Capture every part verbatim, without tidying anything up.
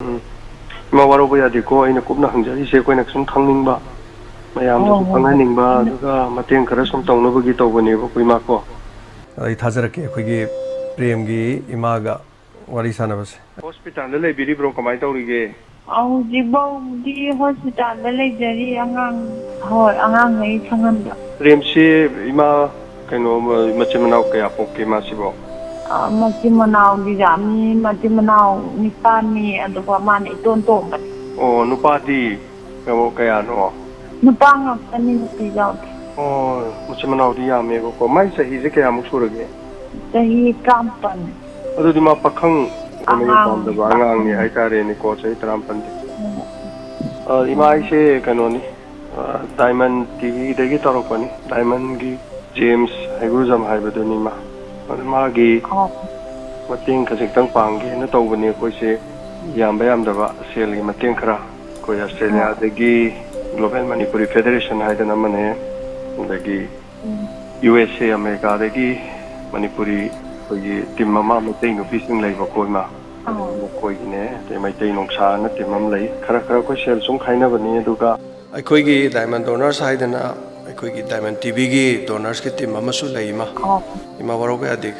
ꯎꯝ꯫ ꯏꯃꯥ, ꯋꯥꯔꯧꯕ ꯌꯥꯗꯦꯀꯣ, ꯑꯩꯅ ꯀꯨꯞꯅ ꯍꯪꯖꯔꯤꯁꯦ ꯑꯩꯈꯣꯏꯅ ꯁꯨꯝ ꯈꯪꯅꯤꯡꯕ, ꯃꯌꯥꯝꯗꯁꯨ ꯍꯣꯏ, ꯍꯣꯏ, ꯍꯣꯏ꯫ ꯈꯪꯍꯟꯅꯤꯡꯕ, ꯑꯗꯨꯒ ꯃꯇꯦꯡ ꯈꯔ ꯁꯨꯝ ꯇꯧꯅꯕꯒꯤ ꯇꯧꯕꯅꯦꯕꯀꯣ, ꯏꯃꯥ ꯀꯣ꯫ ꯑꯩ ꯊꯥꯖꯔꯛꯀꯦ ꯑꯩꯈꯣꯏꯒꯤ ꯄ꯭ꯔꯦꯝꯒꯤ ꯏꯃꯥꯒ ꯋꯥꯔꯤ ꯁꯥꯟꯅꯕꯁꯦ꯫ ꯍꯣꯁꯄꯤꯇꯥꯜꯗ ꯂꯩꯕꯤꯔꯤꯕ꯭ꯔꯣ? ꯀꯃꯥꯏꯅ ꯇꯧꯔꯤꯒꯦ? ꯑ, ꯍꯧꯖꯤꯛꯐꯥꯎꯗꯤ ꯍꯣꯁꯄꯤꯇꯥꯜꯗ ꯂꯩꯖꯔꯤ꯫ ꯑꯉꯥꯡ, ꯍꯣꯏ, ꯑꯉꯥꯡꯈꯩ ꯁꯪꯍꯟꯕ꯫ ꯄ꯭ꯔꯦꯝꯁꯤ ꯏꯃꯥ, ꯀꯩꯅꯣ, ꯃꯆꯤꯟ ꯃꯅꯥꯎ ꯀꯌꯥ ꯄꯣꯛꯀꯦ ꯃꯥꯁꯤꯕꯣ? ꯑ, ꯃꯆꯤꯟ ꯃꯅꯥꯎꯗꯤ ꯌꯥꯝꯃꯤ, ꯃꯆꯤꯟ ꯃꯅꯥꯎ ꯅꯤꯄꯥꯟꯅꯤ, ꯑꯗꯨꯒ ꯃꯥꯅ ꯏꯇꯣꯟ ꯇꯣꯟꯕꯅꯤ꯫ ꯑꯣ, ꯅꯨꯄꯥꯗꯤ ꯀꯩꯅꯣ, ꯀꯌꯥꯅꯣ? ꯅꯨꯄꯥ ꯉꯥꯛꯇꯅꯤ, ꯅꯨꯄꯤ ꯌꯥꯎꯗꯦ꯫ ꯑꯣ, ꯃꯆꯤꯟ ꯃꯅꯥꯎꯗꯤ ꯌꯥꯝꯃꯦꯕꯀꯣ꯫ ꯃꯥꯏ ꯆꯍꯤꯁꯦ ꯀꯌꯥꯃꯨꯛ ꯁꯨꯔꯒꯦ? ꯆꯍꯤ ꯇꯔꯥꯃꯥꯄꯟ꯫ ꯑꯗꯨꯗꯤ ꯃꯥ ꯄꯥꯈꯪ ꯀꯩꯅꯣ ꯑꯉꯥꯡ꯫ ꯄꯥꯝꯗꯕ ꯑꯉꯥꯡꯅꯤ ꯎꯝ꯫ ꯍꯥꯏꯇꯥꯔꯦꯅꯦꯀꯣ, ꯆꯍꯤ ꯇꯔꯥꯃꯥꯄꯟꯗꯤ꯫ ꯎꯝ꯫ ꯑ, ꯏꯃꯥ, ꯎꯝ꯫ ꯑꯩꯁꯦ ꯀꯩꯅꯣꯅꯤ, ꯑ, ꯗꯥꯏꯃꯟ ꯇꯤꯚꯤꯗꯒꯤ ꯇꯧꯔꯛꯄꯅꯤ꯫ ꯗꯥꯏꯃꯟꯒꯤ ꯖꯦꯝꯁ ꯍꯩꯒ꯭ꯔꯨꯖꯝ ꯍꯥꯏꯕꯗꯨꯅꯤ ꯏꯃꯥ꯫ ꯑꯗꯨ ꯃꯥꯒꯤ ꯑꯣ꯫ ꯃꯇꯦꯡ ꯈꯖꯤꯛꯇꯪ ꯄꯥꯡꯒꯦꯅ ꯇꯧꯕꯅꯤ꯫ ꯑꯩꯈꯣꯏꯁꯦ ꯌꯥꯝꯕ ꯌꯥꯝꯗꯕ ꯁꯦꯜꯒꯤ ꯃꯇꯦꯡ ꯈꯔ, ꯑꯩꯈꯣꯏ ꯑꯣ꯫ ꯑꯁꯇ꯭ꯔꯦꯂꯤꯌꯥꯗꯒꯤ ꯒ꯭ꯂꯣꯕꯦꯜ ꯃꯅꯤꯄꯨꯔꯤ ꯐꯦꯗꯔꯦꯁꯟ ꯍꯥꯏꯗꯅ ꯑꯃꯅꯦ, ꯑꯗꯒꯤ ꯎꯝ꯫ ꯌꯨ ꯑꯦꯁ ꯑꯦ ꯑꯃꯦꯔꯤꯀꯥꯗꯒꯤ ꯃꯅꯤꯄꯨꯔꯤ ꯑꯩꯈꯣꯏꯒꯤ ꯇꯤꯝ ꯑꯃ, ꯃꯩꯇꯩ ꯅꯨꯄꯤꯁꯤꯡ ꯂꯩꯕꯀꯣ ꯏꯃꯥ꯫ ꯑꯗꯨ ꯑꯣ꯫ ꯃꯈꯣꯏꯒꯤꯅꯦ, ꯑꯗꯩ ꯃꯩꯇꯩ ꯅꯣꯡꯁꯥꯅ ꯇꯤꯝ ꯑꯃ ꯂꯩ꯫ ꯈꯔ ꯈꯔ ꯑꯩꯈꯣꯏ ꯁꯦꯜ ꯁꯨꯝ ꯈꯥꯏꯅꯕꯅꯤ꯫ ꯑꯗꯨꯒ ꯑꯩꯈꯣꯏꯒꯤ ꯗꯥꯏꯃꯟ ꯗꯣꯅꯔꯁ ꯍꯥꯏꯗꯅ ꯑꯩꯈꯣꯏꯒꯤ ꯗꯥꯏꯃꯟ ꯇꯤꯚꯤꯒꯤ ꯗꯣꯅꯔꯁꯀꯤ ꯇꯤꯝ ꯑꯃꯁꯨ ꯂꯩ ꯏꯃꯥ꯫ ꯑꯣ꯫ ꯏꯃꯥ, ꯋꯥꯔꯧꯕ ꯌꯥꯗꯦ꯫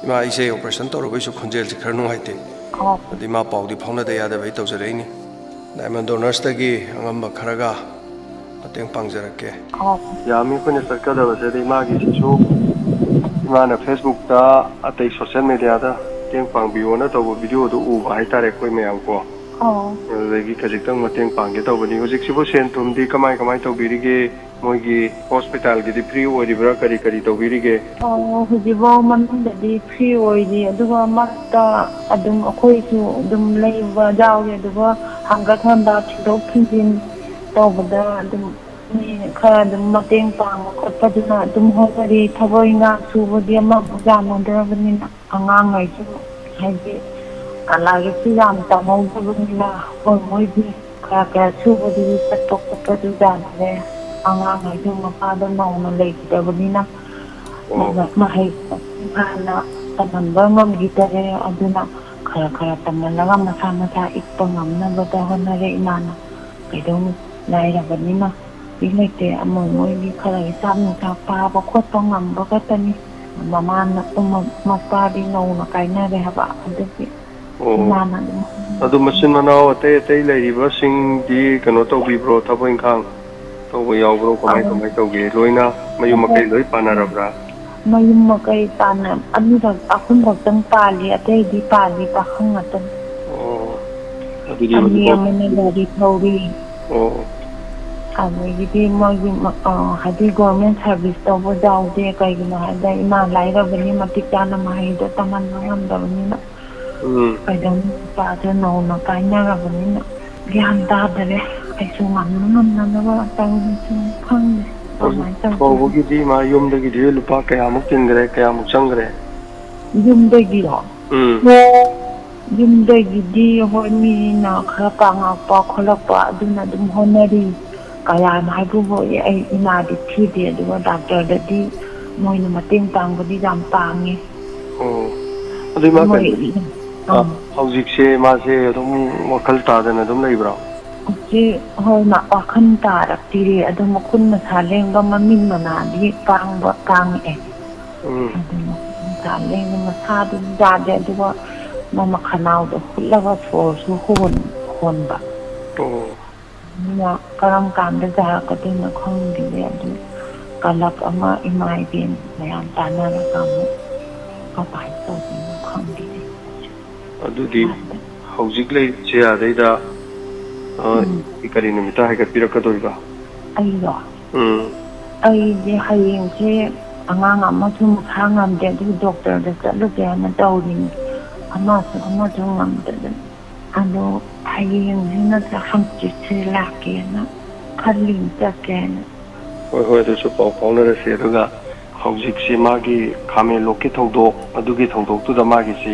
ꯏꯃꯥ, ꯑꯩꯁꯦ ꯑꯣꯄꯔꯦꯁꯟ ꯇꯧꯔꯨꯕꯩꯁꯨ ꯈꯣꯟꯖꯦꯜꯁꯦ ꯈꯔ ꯅꯨꯡꯉꯥꯏꯇꯦ꯫ ꯑꯣ꯫ ꯑꯗꯨ ꯏꯃꯥ, ꯄꯥꯎꯗꯤ ꯐꯥꯎꯅꯗ ꯌꯥꯗꯕꯩ ꯇꯧꯖꯔꯛꯏꯅꯤ꯫ ꯗꯥꯏꯃꯟ ꯗꯣꯅꯔꯁꯇꯒꯤ ꯑꯉꯝꯕ ꯈꯔꯒ ꯃꯇꯦꯡ ꯄꯥꯡꯖꯔꯛꯀꯦ꯫ ꯑꯣ꯫ ꯌꯥꯝꯃꯤ ꯑꯩꯈꯣꯏꯅ ꯆꯠꯀꯗꯕꯁꯦ꯫ ꯑꯗꯩ ꯃꯥꯒꯤꯁꯤꯁꯨ ꯏꯃꯥꯅ ꯐꯦꯁꯕꯨꯛꯇ, ꯑꯇꯩ ꯁꯣꯁꯦꯜ ꯃꯦꯗꯤꯌꯥꯗ ꯃꯇꯦꯡ ꯄꯥꯡꯕꯤꯌꯣꯅ ꯇꯧꯕ ꯚꯤꯗꯤꯑꯣꯗꯨ ꯎꯕ ꯍꯥꯏꯇꯥꯔꯦ ꯑꯩꯈꯣꯏ ꯃꯌꯥꯝ ꯀꯣ꯫ ꯑꯣ꯫ ꯑꯗꯨꯗꯒꯤ ꯈꯖꯤꯛꯇꯪ ꯃꯇꯦꯡ ꯄꯥꯡꯒꯦ ꯇꯧꯕꯅꯤ꯫ ꯍꯧꯖꯤꯛꯁꯤꯕꯨ ꯁꯦꯟ ꯊꯨꯝꯗꯤ ꯀꯃꯥꯏ ꯀꯃꯥꯏ ꯇꯧꯕꯤꯔꯤꯒꯦ? ꯃꯣꯏꯒꯤ ꯍꯣꯁꯄꯤꯇꯥꯜꯒꯤꯗꯤ ꯐ꯭ꯔꯤ ꯑꯣꯏꯔꯤꯕ꯭ꯔꯥ? ꯀꯔꯤ ꯀꯔꯤ ꯇꯧꯕꯤꯔꯤꯒꯦ? ꯑꯣ, ꯍꯧꯖꯤꯛꯐꯥꯎ ꯃꯅꯨꯡꯗꯗꯤ ꯐ꯭ꯔꯤ ꯑꯣꯏꯔꯤ, ꯑꯗꯨꯒ ꯃꯔꯛꯇ ꯑꯗꯨꯝ ꯑꯩꯈꯣꯏꯁꯨ ꯑꯗꯨꯝ ꯂꯩꯕ ꯌꯥꯎꯔꯤ, ꯑꯗꯨꯒ ꯍꯪꯒꯠ ꯍꯟꯗ ꯊꯤꯟꯗꯣꯛ ꯊꯤꯟꯖꯤꯟ ꯇꯧꯕꯗ ꯑꯗꯨꯝ ꯃꯤ ꯈꯔ ꯑꯗꯨꯝ ꯃꯇꯦꯡ ꯄꯥꯡꯕ ꯈꯣꯠꯄꯗꯨꯅ ꯑꯗꯨꯝ ꯍꯣꯠꯅꯔꯤ꯫ ꯊꯕꯛ ꯏꯟꯈꯥꯡ ꯁꯨꯕꯗꯤ ꯑꯃꯐꯥꯎ ꯌꯥꯅꯗ꯭ꯔꯕꯅꯤꯅ꯫ ꯑꯉꯥꯡꯉꯩꯁꯨ ꯍꯥꯏꯗꯤ ꯂꯥꯏꯔꯤꯛꯁꯨ ꯌꯥꯝ ꯇꯝꯍꯧꯗꯕꯅꯤꯅ ꯃꯣꯏ ꯃꯣꯏꯒꯤ ꯈꯔ ꯈꯔ ꯁꯨꯕꯗꯨꯁꯨ ꯆꯠꯄ ꯈꯣꯠꯄꯗꯨ ꯌꯥꯗ꯭ꯔꯦ꯫ ꯑꯉꯥꯡꯉꯩꯁꯨ ꯃꯄꯥꯗꯣ ꯅꯧꯅ ꯂꯩꯈꯤꯗꯕꯅꯤꯅ ꯑꯣ꯫ ꯃꯍꯩ ꯃꯄꯨꯡ ꯐꯥꯅ ꯇꯝꯍꯟꯕ ꯉꯝꯈꯤꯗꯔꯦ꯫ ꯑꯗꯨꯅ ꯈꯔ ꯈꯔ ꯇꯝꯍꯜꯂꯒ ꯃꯁꯥ ꯃꯁꯥ ꯏꯛꯄ ꯉꯝꯅꯕꯗ ꯍꯣꯠꯅꯔꯦ ꯏꯃꯥꯅ꯫ ꯀꯩꯗꯧꯅꯤ, ꯂꯥꯏꯔꯕꯅꯤꯅ ꯃꯤ ꯂꯩꯇꯦ꯫ ꯑꯃ ꯃꯣꯏꯒꯤ ꯈꯔ ꯍꯤꯁꯥꯞ ꯅꯨꯡꯁꯥꯞ ꯄꯥꯕ ꯈꯣꯠꯄ ꯉꯝꯕ ꯈꯛꯇꯅꯤ꯫ ꯃꯃꯥꯅ, ꯃꯄꯥꯗꯤ ꯅꯧꯅ ꯀꯥꯏꯅꯔꯦ ꯍꯥꯏꯕ, ꯑꯗꯨꯒꯤ ꯑꯣ꯫ ꯏꯃꯥꯅ ꯑꯗꯨꯝ ꯑꯗꯨ ꯃꯆꯤꯟ ꯃꯅꯥꯎ ꯑꯇꯩ ꯑꯇꯩ ꯂꯩꯔꯤꯕꯁꯤꯡꯗꯤ ꯀꯩꯅꯣ ꯇꯧꯕꯤꯕ꯭ꯔꯣ? ꯊꯕꯛ ꯏꯪꯈꯥꯡ ꯇꯧꯕ ꯌꯥꯎꯕ꯭ꯔꯣ? ꯀꯃꯥꯏ, ꯑꯧ꯫ ꯀꯃꯥꯏ ꯇꯧꯒꯦ? ꯂꯣꯏꯅ ꯃꯌꯨꯝ ꯃꯀꯩ ꯂꯣꯏ ꯄꯥꯟꯅꯔꯕ꯭ꯔꯥ? ꯃꯌꯨꯝ ꯃꯀꯩ ꯄꯥꯟꯅ-, ꯑꯅꯤꯈꯛ, ꯑꯍꯨꯝ ꯈꯛꯇꯪ ꯄꯥꯜꯂꯤ, ꯑꯇꯩꯗꯤ ꯄꯥꯜꯂꯤ, ꯄꯥꯈꯪ ꯉꯥꯛꯇꯅꯤ꯫ ꯑꯣ꯫ ꯑꯗꯨꯗꯤ ꯑꯅꯤ ꯍꯧꯖꯤꯛꯐꯥꯎ ꯑꯃꯅ ꯒꯥꯔꯤ ꯊꯧꯔꯤ꯫ ꯑꯣ꯫ ꯑꯗꯒꯤꯗꯤ ꯃꯣꯏꯒꯤ ꯃ-, ꯑ, ꯍꯥꯏꯗꯤ government service ꯇꯧꯕ ꯌꯥꯎꯗꯦ꯫ ꯀꯩꯒꯤꯅꯣ ꯍꯥꯏꯕꯗ ꯏꯃꯥ ꯂꯥꯏꯔꯕꯅꯤ, ꯃꯇꯤꯛ ꯆꯥꯅ ꯃꯍꯩꯗꯣ ꯇꯝꯍꯟꯕ ꯉꯝꯗꯕꯅꯤꯅ꯫ ꯎꯝ꯫ ꯀꯩꯗꯧꯅꯤ, ꯅꯨꯄꯥꯗꯣ ꯅꯧꯅ ꯀꯥꯏꯅꯔꯕꯅꯤꯅ ꯒ꯭ꯌꯥꯟ ꯇꯥꯗꯔꯦ꯫ ꯑꯩꯁꯨ ꯉꯝꯅ ꯉꯝꯅꯅꯕ ꯇꯧꯔꯤꯁꯤꯅꯤ, ꯈꯪꯗꯦ ꯍꯧꯖꯤꯛ ꯀꯃꯥꯏꯅ ꯇꯧꯗꯣꯏꯅꯣ꯫ ꯐꯥꯎꯕꯒꯤꯗꯤ ꯃꯥ ꯌꯨꯝꯗꯒꯤꯗꯤ ꯂꯨꯄꯥ ꯀꯌꯥꯃꯨꯛ ꯇꯤꯟꯈ꯭ꯔꯦ, ꯀꯌꯥꯃꯨꯛ ꯆꯪꯈ꯭ꯔꯦ? ꯌꯨꯝꯗꯒꯤꯔꯣ? ꯎꯝ꯫ ꯌꯨꯝꯗꯒꯤꯗꯤ ꯍꯣꯏ ꯃꯤꯅ ꯈꯔ ꯄꯥꯡꯉꯛꯄ ꯈꯣꯠꯂꯛꯄ ꯑꯗꯨꯅ ꯑꯗꯨꯝ ꯍꯣꯠꯅꯔꯤ꯫ ꯀꯌꯥꯝ ꯍꯥꯏꯕꯕꯨ ꯑꯩ ꯏꯃꯥꯗꯤ ꯊꯤꯗꯦ, ꯑꯗꯨꯒ ꯗꯥꯛꯇꯔꯗꯗꯤ ꯃꯣꯏꯅ ꯃꯇꯦꯡ ꯄꯥꯡꯕꯗꯤ ꯌꯥꯝ ꯄꯥꯡꯉꯤ꯫ ꯑꯣ꯫ ꯑꯗꯨ ꯏꯃꯥ ꯃꯣꯏ, ꯀꯩꯅꯣ, ꯑ, ꯑꯥ꯫ ꯍꯧꯖꯤꯛꯁꯦ ꯃꯥꯁꯦ ꯑꯗꯨꯝ ꯋꯥꯈꯜ ꯇꯥꯗꯅ ꯑꯗꯨꯝ ꯂꯩꯕ꯭ꯔꯣ? ꯍꯧꯖꯤꯛ, ꯍꯣꯏ, ꯃꯥ ꯋꯥꯈꯜ ꯇꯥꯔꯛꯇꯤꯔꯦ꯫ ꯑꯗꯣ ꯃꯈꯨꯠ ꯃꯁꯥ ꯂꯦꯡꯕ, ꯃꯃꯤꯠ ꯃꯅꯥꯗꯤ ꯄꯥꯡꯕ, ꯄꯥꯡꯉꯛꯑꯦ꯫ ꯎꯝ꯫ ꯑꯗꯨ ꯃꯈꯨꯠ ꯃꯁꯥ ꯂꯦꯡꯕ, ꯃꯁꯥꯗꯨꯗꯤ ꯌꯥꯗꯦ꯫ ꯑꯗꯨꯒ ꯃꯃ ꯈꯅꯥꯎꯗ ꯍꯨꯠꯂꯒ ꯁꯣꯔꯁꯨ ꯍꯣꯟ-, ꯍꯣꯟꯕ꯫ ꯑꯣ꯫ ꯑꯗꯨꯅ ꯀꯔꯝ ꯀꯥꯟꯗ ꯌꯥꯔꯛꯀꯗꯣꯏꯅꯣ ꯈꯪꯗꯦ꯫ ꯑꯗꯨ ꯀꯂꯛ ꯑꯃ ꯏꯃꯥ ꯏꯕꯦꯟ ꯃꯌꯥꯝ ꯇꯥꯟꯅꯔꯒ ꯑꯃꯨꯛ ꯀꯃꯥꯏꯅ ꯇꯧꯗꯣꯏꯅꯣ ꯈꯪꯗꯦ꯫ ꯑꯗꯨꯗꯤ ꯍꯧꯖꯤꯛ ꯂꯩꯔꯤꯁꯦ ꯑꯗꯩꯗ, ꯑ, ꯎꯝ꯫ ꯀꯔꯤ ꯅꯨꯃꯤꯠꯇ ꯍꯥꯏꯒꯠꯄꯤꯔꯛꯀꯗꯣꯔꯤꯕ? ꯑꯩꯔꯣ? ꯎꯝ꯫ ꯑꯩꯁꯦ ꯍꯌꯦꯡꯁꯦ ꯑꯉꯥꯡ ꯑꯃꯁꯨ ꯃꯁꯥ ꯉꯝꯗꯦ, ꯑꯗꯨ ꯗꯣꯛꯇꯔꯗ ꯆꯠꯂꯨꯒꯦ ꯍꯥꯏꯅ ꯇꯧꯔꯤꯅꯤ꯫ ꯑꯃꯁꯨ ꯑꯃꯁꯨ ꯉꯝꯗꯗꯅ꯫ ꯑꯗꯣ ꯍꯌꯦꯡꯁꯤ ꯅꯠꯇ꯭ꯔ ꯍꯪꯆꯤꯠꯁꯦ ꯂꯥꯛꯀꯦꯅ ꯈꯜꯂꯤ, ꯆꯠꯀꯦꯅ꯫ ꯍꯣꯏ, ꯍꯣꯏ, ꯑꯗꯨꯁꯨ ꯄꯥꯎ ꯐꯥꯎꯅꯔꯁꯤ꯫ ꯑꯗꯨꯒ ꯍꯧꯖꯤꯛꯁꯤ ꯃꯥꯒꯤ ꯈꯥꯃꯦꯟ ꯂꯣꯛꯀꯤ ꯊꯧꯗꯣꯛ, ꯑꯗꯨꯒꯤ ꯊꯧꯗꯣꯛꯇꯨꯗ ꯃꯥꯒꯤꯁꯤ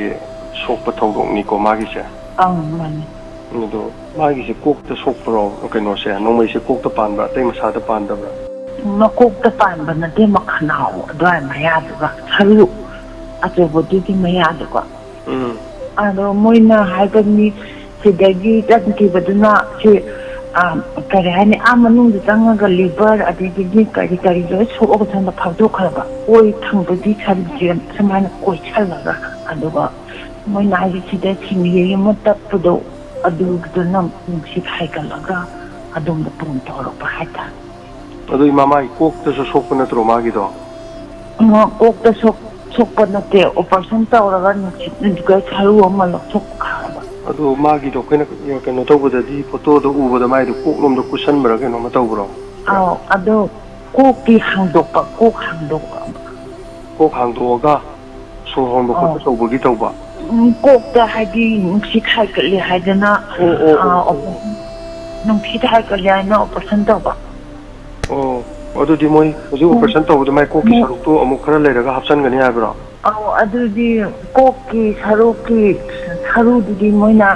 ꯁꯣꯛꯄ ꯊꯧꯗꯣꯛꯅꯤꯀꯣ ꯃꯥꯒꯤꯁꯦ? ꯑꯪ, ꯃꯥꯅꯤ꯫ ꯑꯗꯣ ꯃꯥꯒꯤꯁꯦ ꯀꯣꯛꯇ ꯁꯣꯛꯄ꯭ꯔꯣ, ꯀꯩꯅꯣꯁꯦ, ꯅꯣꯡꯃꯩꯁꯦ ꯀꯣꯛꯇ ꯄꯥꯟꯕ꯭ꯔꯥ, ꯑꯇꯩ ꯃꯁꯥꯗ ꯄꯥꯟꯗꯕ꯭ꯔꯥ? ꯃꯀꯣꯛꯇ ꯄꯥꯟꯕ ꯅꯠꯇꯦ, ꯃꯈꯅꯥꯎ ꯑꯗꯨꯋꯥꯏ ꯃꯌꯥꯗꯨꯒ, ꯁꯔꯨ ꯑꯆꯧꯕꯗꯨꯒꯤ ꯃꯌꯥꯗꯨꯒ꯫ ꯎꯝ꯫ ꯑꯗꯣ ꯃꯣꯏꯅ ꯍꯥꯏꯕꯅꯤ, ꯁꯤꯗꯒꯤ ꯆꯠꯈꯤꯕꯗꯨꯅ ꯁꯤ, ꯑ, ꯀꯔꯤ ꯍꯥꯏꯅꯤ, ꯑꯥ ꯃꯅꯨꯡꯗ ꯆꯪꯉꯒ liver ꯑꯗꯒꯤꯗꯤ ꯀꯔꯤ ꯀꯔꯤ ꯂꯣꯏ ꯁꯣꯛꯑꯒ ꯁꯣꯝꯗ ꯐꯥꯎꯗꯣꯛꯈ꯭ꯔꯕ꯫ ꯑꯣꯏ ꯊꯪꯕꯒꯤ ꯁꯔꯨꯛꯁꯦ ꯁꯨꯃꯥꯏꯅ ꯀꯣꯏꯁꯜꯂꯒ, ꯑꯗꯨꯒ ꯃꯣꯏꯅ ꯍꯥꯏꯁꯦ ꯁꯤꯗ ꯁꯤꯡꯂꯤ ꯑꯃ ꯇꯞꯄꯗꯣ, ꯑꯗꯨꯗꯨꯅ ꯅꯨꯡꯁꯤꯠ ꯍꯥꯏꯒꯠꯂꯒ ꯑꯗꯣꯝꯗ ꯄꯣꯝ ꯇꯧꯔꯛꯄ ꯍꯥꯏꯇꯥꯔꯦ꯫ ꯑꯗꯨ ꯏꯃꯥ, ꯃꯥꯒꯤ ꯀꯣꯛꯇꯁꯨ ꯁꯣꯛꯄ ꯅꯠꯇ꯭ꯔꯣ ꯃꯥꯒꯤꯗꯣ? ꯑ, ꯀꯣꯛꯇ ꯁꯣꯛ-, ꯁꯣꯛꯄ ꯅꯠꯇꯦ, operation ꯇꯧꯔꯒ ꯅꯨꯡꯁꯤꯠ, ꯅꯨꯡꯁꯤꯠꯀ ꯁꯔꯨ ꯑꯃ ꯂꯧꯊꯣꯛꯈ꯭ꯔꯕ꯫ ꯑꯗꯣ ꯃꯥꯒꯤꯗꯣ ꯑꯩꯈꯣꯏꯅ ꯀꯩꯅꯣ ꯇꯧꯕꯗꯗꯤ, photoꯗ ꯎꯕꯗ ꯃꯥꯏꯗꯣ ꯀꯣꯛꯂꯣꯝꯗ ꯀꯨꯁꯟꯕ꯭ꯔꯥ ꯀꯩꯅꯣꯝꯃ ꯇꯧꯕ꯭ꯔꯣ? ꯑꯥꯎ, ꯑꯗꯣ ꯀꯣꯛꯇꯤ ꯍꯥꯡꯗꯣꯛꯄ, ꯀꯣꯛ ꯍꯥꯡꯗꯣꯛꯄ꯫ ꯀꯣꯛ ꯍꯥꯡꯗꯣꯛꯑꯒ ꯁꯣꯔ ꯍꯣꯟꯕ ꯈꯣꯠꯄ ꯑꯥꯎ꯫ ꯇꯧꯕꯒꯤ ꯇꯧꯕ? ꯎꯝ, ꯀꯣꯛꯇ ꯍꯥꯏꯗꯤ ꯅꯨꯡꯁꯤꯠ ꯍꯥꯏꯒꯠꯂꯦ ꯍꯥꯏꯗꯅ, ꯑꯣ, ꯑꯣ, ꯑꯣ, ꯑꯥ, ꯑꯣ, ꯑꯣ꯫ ꯅꯨꯡꯁꯤꯠ ꯍꯥꯏꯒꯠꯂꯦ ꯍꯥꯏꯅ operation ꯇꯧꯕ꯫ ꯑꯣ, ꯑꯗꯨꯗꯤ ꯃꯣꯏ ꯍꯧꯖꯤꯛ ꯎꯝ꯫ operation ꯇꯧꯕꯗ ꯃꯥꯏ ꯀꯣꯛꯀꯤ ꯃꯣꯏ ꯁꯔꯨꯛꯇꯨ ꯑꯃꯨꯛ ꯈꯔ ꯂꯩꯔꯒ ꯍꯥꯞꯆꯤꯟꯒꯅꯤ ꯍꯥꯏꯕ꯭ꯔꯣ? ꯑꯧ, ꯑꯗꯨꯗꯤ ꯀꯣꯛꯀꯤ ꯁꯔꯨꯛꯀꯤ ꯁꯔꯨꯗꯨꯗꯤ ꯃꯣꯏꯅ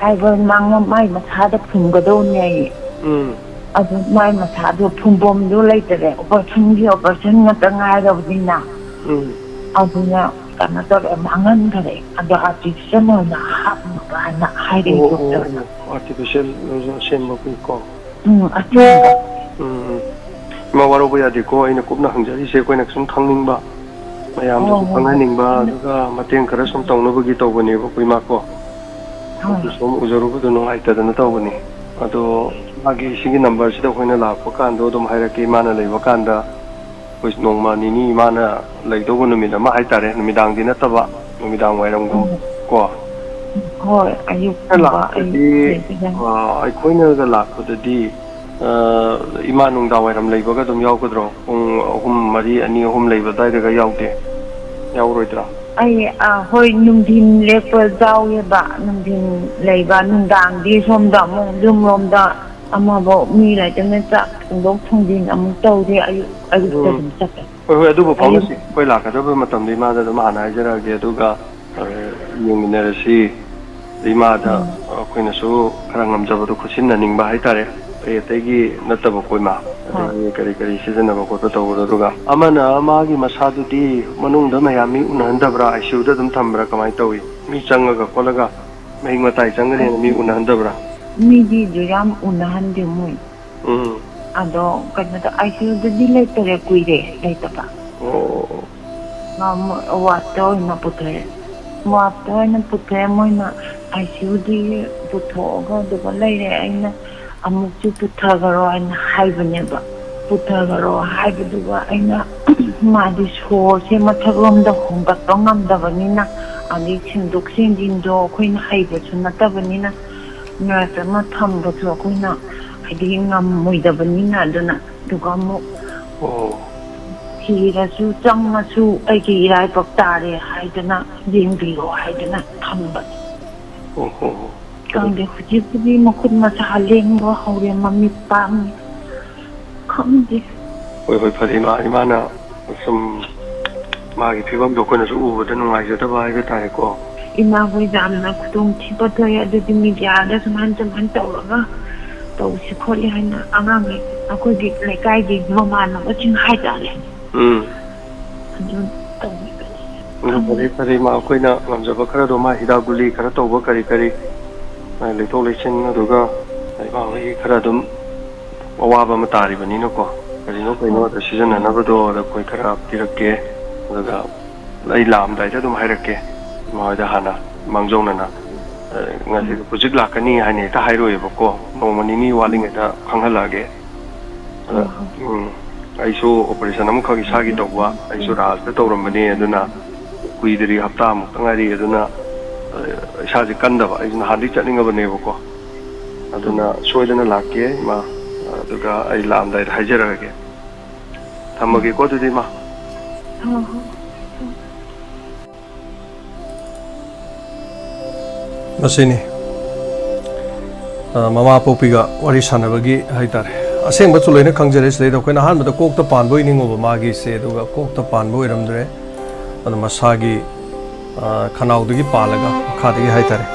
ꯍꯥꯏꯕ ꯃꯥꯡꯉ-, ꯃꯥꯏ ꯃꯁꯥꯗ ꯐꯨꯝꯒꯗꯧꯅꯦ ꯍꯥꯏꯌꯦ꯫ ꯎꯝ꯫ ꯑꯗꯨ ꯃꯥꯏ ꯃꯁꯥꯗꯣ ꯐꯨꯝꯐꯝꯗꯨ ꯂꯩꯇꯔꯦ, operation ꯒꯤ operation ꯉꯥꯛꯇ ꯉꯥꯏꯔꯕꯅꯤꯅ꯫ ꯎꯝ꯫ ꯑꯗꯨꯅ ꯀꯩꯅꯣ ꯇꯧꯔꯦ, ꯃꯥꯡꯍꯟꯈꯔꯦ꯫ ꯑꯗꯣ artificial ꯑꯣꯏꯅ ꯍꯥꯞꯅꯕ ꯍꯥꯏꯅ ꯍꯥꯏꯔꯛꯏ ꯑꯣ, ꯑꯣ, doctor ꯅ꯫ ꯑꯣ, artificial ꯑꯣꯏꯅ ꯁꯦꯝꯕꯒꯤꯀꯣ꯫ ꯎꯝ, ꯑꯁꯦꯡꯕ꯫ ꯎꯝ, ꯎꯝ꯫ ꯏꯃꯥ, ꯋꯥꯔꯧꯕ ꯌꯥꯗꯦꯀꯣ, ꯑꯩꯅ ꯀꯨꯞꯅ ꯍꯪꯖꯔꯤꯁꯦ ꯑꯩꯈꯣꯏꯅ ꯁꯨꯝ ꯈꯪꯅꯤꯡꯕ, ꯃꯌꯥꯝꯗꯁꯨ ꯍꯣꯏ, ꯍꯣꯏ, ꯍꯣꯏ꯫ ꯈꯪꯍꯟꯅꯤꯡꯕ, ꯑꯗꯨꯒ ꯃꯇꯦꯡ ꯈꯔ ꯁꯨꯝ ꯇꯧꯅꯕꯒꯤ ꯇꯧꯕꯅꯦꯕꯀꯣ, ꯏꯃꯥ ꯀꯣ꯫ ꯍꯣꯏ꯫ ꯑꯗꯨ ꯁꯨꯝ ꯎꯖꯔꯨꯕꯗꯣ ꯅꯨꯡꯉꯥꯏꯇꯗꯅ ꯇꯧꯕꯅꯤ꯫ ꯑꯗꯣ ꯃꯥꯒꯤ ꯁꯤꯒꯤ number ꯁꯤꯗ ꯑꯩꯈꯣꯏꯅ ꯂꯥꯛꯄ ꯀꯥꯟꯗꯣ ꯑꯗꯨꯝ ꯍꯥꯏꯔꯛꯀꯦ, ꯏꯃꯥꯅ ꯂꯩꯕ ꯀꯥꯟꯗ꯫ ꯑꯩꯈꯣꯏ ꯅꯣꯡꯃ ꯅꯤꯅꯤ ꯏꯃꯥꯅ ꯂꯩꯗꯧꯕ ꯅꯨꯃꯤꯠ ꯑꯃ ꯍꯥꯏꯇꯥꯔꯦ, ꯅꯨꯃꯤꯗꯥꯡꯗꯤ ꯅꯠꯇꯕ, ꯅꯨꯃꯤꯗꯥꯡ ꯋꯥꯏꯔꯝꯒꯨꯝ ꯎꯝ꯫ ꯀꯣ꯫ ꯍꯣꯏ, ꯑꯩꯅ ꯑꯌꯨꯛꯀꯨꯝꯕ, ꯂꯥꯛꯄꯗꯗꯤ, ꯑꯌꯨꯛ ꯂꯩꯕꯗ꯫ ꯑ, ꯑꯩꯈꯣꯏꯅꯒ ꯂꯥꯛꯄꯗꯗꯤ, ꯑ, ꯏꯃꯥ ꯅꯨꯡꯗꯥꯡ ꯋꯥꯏꯔꯝ ꯂꯩꯕꯒ ꯑꯗꯨꯝ ꯌꯥꯎꯒꯗ꯭ꯔꯣ? ꯄꯨꯡ ꯑꯍꯨꯝ, ꯃꯔꯤ, ꯑꯅꯤ, ꯑꯍꯨꯝ ꯂꯩꯕ ꯑꯗꯨꯋꯥꯏꯗꯒ ꯌꯥꯎꯗꯦ? ꯌꯥꯎꯔꯣꯏꯗ꯭ꯔꯥ? ꯑꯩ, ꯑ, ꯍꯣꯏ, ꯅꯨꯡꯊꯤꯟ ꯂꯦꯛꯄ ꯌꯥꯎꯋꯦꯕ, ꯅꯨꯡꯊꯤꯟ ꯂꯩꯕ, ꯅꯨꯡꯗꯥꯡꯗꯤ ꯁꯣꯝꯗ ꯑꯃꯨꯛ ꯌꯨꯝꯂꯣꯝꯗ ꯑꯃꯐꯥꯎ ꯃꯤ ꯂꯩꯇꯕꯅꯤꯅ ꯆꯥꯛ ꯊꯣꯡꯗꯣꯛ ꯊꯣꯡꯖꯤꯟ ꯑꯃꯨꯛ ꯇꯧꯗꯦ, ꯑꯌꯨꯛ, ꯑꯌꯨꯛꯇ ꯎꯝ꯫ ꯑꯗꯨꯝ ꯆꯠꯄ꯫ ꯍꯣꯏ, ꯍꯣꯏ, ꯑꯗꯨꯕꯨ ꯑꯌꯨꯛ꯫ ꯐꯥꯎꯅꯁꯤ꯫ ꯑꯩꯈꯣꯏ ꯂꯥꯛꯀꯗꯕ ꯃꯇꯝꯗꯣ ꯏꯃꯥꯗ ꯑꯗꯨꯝ ꯍꯥꯟꯅ ꯍꯥꯏꯖꯔꯛꯑꯒꯦ, ꯑꯗꯨꯒ, ꯑ, ꯌꯦꯡꯃꯤꯟꯅꯔꯁꯤ꯫ ꯏꯃꯥꯗ ꯎꯝ꯫ ꯑꯩꯈꯣꯏꯅꯁꯨ ꯈꯔ ꯉꯝꯖꯕꯗꯣ ꯈꯨꯠꯁꯤꯟꯅꯅꯤꯡꯕ ꯍꯥꯏꯇꯥꯔꯦ꯫ ꯑꯇꯩ ꯑꯇꯩꯒꯤ ꯅꯠꯇꯕꯀꯣ, ꯏꯃꯥ꯫ ꯍꯣꯏ꯫ ꯑꯗꯒꯤ ꯀꯔꯤ ꯀꯔꯤ ꯁꯤꯖꯤꯟꯅꯕ ꯈꯣꯠꯄ ꯇꯧꯕꯗꯣ꯫ ꯑꯗꯨꯒ ꯑꯃꯅ ꯃꯥꯒꯤ ꯃꯁꯥꯗꯨꯗꯤ ꯃꯅꯨꯡꯗ ꯃꯌꯥꯝ ꯃꯤ ꯎꯅꯍꯟꯗꯕ꯭ꯔꯥ? ICUꯗ ꯑꯗꯨꯝ ꯊꯝꯕ꯭ꯔꯥ? ꯀꯃꯥꯏꯅ ꯇꯧꯏ? ꯃꯤ ꯆꯪꯉꯒ ꯈꯣꯠꯂꯒ ꯃꯍꯤꯛ ꯃꯇꯥꯏ ꯆꯪꯒꯅꯦꯅ ꯃꯤ ꯎꯅꯍꯟꯗꯕ꯭ꯔꯥ? ꯃꯤꯗꯤ ꯑꯗꯨ ꯌꯥꯝ ꯎꯅꯍꯟꯗꯦ ꯃꯣꯏ꯫ ꯎꯝ꯫ ꯑꯗꯣ ꯀꯩꯅꯣ ꯇꯧ, ꯑꯥꯏ ꯁꯤ ꯌꯨꯗꯗꯤ ꯂꯩꯇꯔꯦ, ꯀꯨꯏꯔꯦ ꯂꯩꯇꯕ꯫ ꯑꯣ꯫ ꯃꯥ ꯃꯣꯏ ꯋꯥꯔꯗꯇ ꯑꯣꯏꯅ ꯄꯨꯊꯣꯛꯑꯦ꯫ ꯋꯥꯔꯗꯇ ꯑꯣꯏꯅ ꯄꯨꯊꯣꯛꯑꯦ, ꯃꯣꯏꯅ ꯑꯥꯏ ꯁꯤ ꯌꯨꯗꯒꯤ ꯄꯨꯊꯣꯛꯑꯒ ꯑꯗꯨꯒ ꯂꯩꯔꯦ꯫ ꯑꯩꯅ ꯑꯃꯨꯛꯁꯨ ꯄꯨꯊꯈꯔꯣ ꯍꯥꯏꯅ ꯍꯥꯏꯕꯅꯦꯕ꯫ ꯄꯨꯊꯈꯔꯣ ꯍꯥꯏꯕꯗꯨꯒ ꯑꯩꯅ ꯃꯥꯗꯤ ꯁꯣꯔꯁꯦ ꯃꯊꯛꯂꯣꯝꯗ ꯍꯣꯡꯒꯠꯄ ꯉꯝꯗꯕꯅꯤꯅ, ꯑꯗꯩ ꯁꯦꯡꯗꯣꯛ ꯁꯦꯡꯖꯤꯟꯗꯣ ꯑꯩꯈꯣꯏꯅ ꯍꯩꯕꯁꯨ ꯅꯠꯇꯕꯅꯤꯅ, ꯅꯔꯁ ꯑꯃ ꯊꯝꯕꯁꯨ ꯑꯩꯈꯣꯏꯅ ꯍꯥꯏꯗꯤ ꯉꯝꯃꯣꯏꯗꯕꯅꯤꯅ, ꯑꯗꯨꯅ ꯑꯗꯨꯒ ꯑꯃꯨꯛ ꯑꯣ꯫ ꯊꯤꯔꯁꯨ ꯆꯪꯉꯁꯨ ꯑꯩꯒꯤ ꯏꯔꯥꯏꯕꯛ ꯇꯥꯔꯦ ꯍꯥꯏꯗꯅ ꯌꯦꯡꯕꯤꯔꯣ ꯍꯥꯏꯗꯅ ꯊꯝꯕꯅꯤ꯫ ꯑꯣ ꯍꯣ ꯍꯣ꯫ ꯈꯪꯗꯦ, ꯍꯧꯖꯤꯛꯄꯨꯗꯤ ꯃꯈꯨꯠ ꯃꯁꯥ ꯂꯦꯡꯕ ꯍꯧꯔꯦ, ꯃꯃꯤꯠ ꯄꯥꯡꯉꯦ꯫ ꯈꯪꯗꯦ꯫ ꯍꯣꯏ, ꯍꯣꯏ, ꯐꯔꯦ ꯏꯃꯥ꯫ ꯏꯃꯥꯅ ꯁꯨꯝ ꯃꯥꯒꯤ ꯐꯤꯕꯝꯗꯣ ꯑꯩꯈꯣꯏꯅꯁꯨ ꯎꯕꯗ ꯅꯨꯡꯉꯥꯏꯖꯗꯕ ꯍꯥꯏꯕ ꯇꯥꯔꯦꯀꯣ꯫ ꯏꯃꯥ ꯍꯣꯏ ꯌꯥꯝꯅ ꯈꯨꯗꯣꯡꯊꯤꯕ ꯊꯣꯛꯑꯦ, ꯑꯗꯨꯗꯤ ꯃꯤꯗꯤꯌꯥꯗ ꯁꯨꯃꯥꯏꯅ, ꯁꯨꯃꯥꯏꯅ ꯇꯧꯔꯒ ꯇꯧꯁꯤ ꯈꯣꯠꯂꯤ ꯍꯥꯏꯅ ꯑꯉꯥꯡ ꯑꯩꯈꯣꯏꯒꯤ ꯂꯩꯀꯥꯏꯒꯤ ꯃꯃꯥꯟꯅꯕꯁꯤꯡ ꯍꯥꯏꯇꯥꯔꯦ꯫ ꯎꯝ꯫ ꯑꯗꯨ ꯇꯧꯕꯤꯕꯅꯤ꯫ ꯑꯗꯨ ꯐꯔꯦ, ꯐꯔꯦ, ꯏꯃꯥ, ꯑꯩꯈꯣꯏꯅ ꯉꯝꯖꯕ ꯈꯔꯗꯣ, ꯃꯥ ꯍꯤꯗꯥꯛ ꯒꯨꯂꯤ ꯈꯔ ꯇꯧꯕ, ꯀꯔꯤ ꯀꯔꯤ, ꯑ, ꯂꯩꯊꯣꯛ ꯂꯩꯁꯤꯟ, ꯑꯗꯨꯒ ꯏꯃꯥ ꯍꯣꯏꯒꯤ ꯈꯔ ꯑꯗꯨꯝ ꯑꯋꯥꯕ ꯑꯃ ꯇꯥꯔꯤꯕꯅꯤꯅꯀꯣ, ꯀꯔꯤꯅꯣ ꯀꯩꯅꯣ ꯑꯗ ꯁꯤꯖꯤꯟꯅꯅꯕꯗꯣ ꯑꯗ ꯑꯩꯈꯣꯏ ꯈꯔ ꯄꯤꯔꯛꯀꯦ꯫ ꯑꯗꯨꯒ ꯑꯩ ꯂꯥꯛꯑꯝꯗꯥꯏꯗ ꯑꯗꯨꯝ ꯍꯥꯏꯔꯛꯀꯦ, ꯏꯃꯥ ꯍꯣꯏꯗ ꯍꯥꯟꯅ ꯃꯥꯡꯖꯧꯅꯅ꯫ ꯑ, ꯉꯁꯤ ꯍꯧꯖꯤꯛ ꯂꯥꯛꯀꯅꯤ ꯍꯥꯏꯅ ꯍꯦꯛꯇ ꯍꯥꯏꯔꯣꯏꯕꯀꯣ, ꯅꯣꯡꯃ ꯅꯤꯅꯤ ꯋꯥꯠꯂꯤꯉꯩꯗ ꯈꯪꯍꯜꯂꯛꯑꯒꯦ꯫ ꯑꯗ, ꯎꯝ, ꯑꯩꯁꯨ operation ꯑꯃꯈꯛ ꯏꯁꯥꯒꯤ ꯇꯧꯕ, ꯑꯩꯁꯨ ꯔꯥꯖꯇ ꯇꯧꯔꯝꯕꯅꯤ, ꯑꯗꯨꯅ ꯀꯨꯏꯗ꯭ꯔꯤ, ꯍꯞꯇꯥꯃꯨꯛꯇ ꯉꯥꯏꯔꯤ, ꯑꯗꯨꯅ, ꯑ, ꯏꯁꯥꯁꯦ ꯀꯟꯗꯕ, ꯑꯩꯁꯨ ꯅꯍꯥꯟꯗꯩ ꯆꯠꯅꯤꯡꯉꯕꯅꯦꯕꯀꯣ, ꯑꯗꯨꯅ ꯁꯣꯏꯗꯅ ꯂꯥꯛꯀꯦ, ꯏꯃꯥ, ꯑꯗꯨꯒ ꯑꯩ ꯂꯥꯛꯑꯝꯗꯥꯏꯗ ꯍꯥꯏꯖꯔꯛꯑꯒꯦ꯫ ꯊꯝꯃꯒꯦꯀꯣ ꯑꯗꯨꯗꯤ, ꯏꯃꯥ꯫ ꯃꯁꯤꯅꯤ, ꯑ, ꯃꯃꯥ ꯄꯣꯛꯄꯤꯒ ꯋꯥꯔꯤ ꯁꯥꯟꯅꯕꯒꯤ ꯍꯥꯏꯇꯥꯔꯦ꯫ ꯑꯁꯦꯡꯕꯁꯨ ꯂꯣꯏꯅ ꯈꯪꯖꯔꯦ꯫ ꯁꯤꯗꯩꯗ ꯑꯩꯈꯣꯏꯅ ꯑꯍꯥꯟꯕꯗ ꯀꯣꯛꯇ ꯄꯥꯟꯕ ꯑꯣꯏ ꯅꯤꯡꯉꯨꯕ ꯃꯥꯒꯤꯁꯦ, ꯑꯗꯨꯒ ꯀꯣꯛꯇ ꯄꯥꯟꯕ ꯑꯣꯏꯔꯝꯗ꯭ꯔꯦ꯫ ꯑꯗꯣ ꯃꯁꯥꯒꯤ, ꯑ, ꯈꯅꯥꯎꯗꯒꯤ ꯄꯥꯜꯂꯒ ꯃꯈꯥꯗꯒꯤ ꯍꯥꯏꯇꯥꯔꯦ,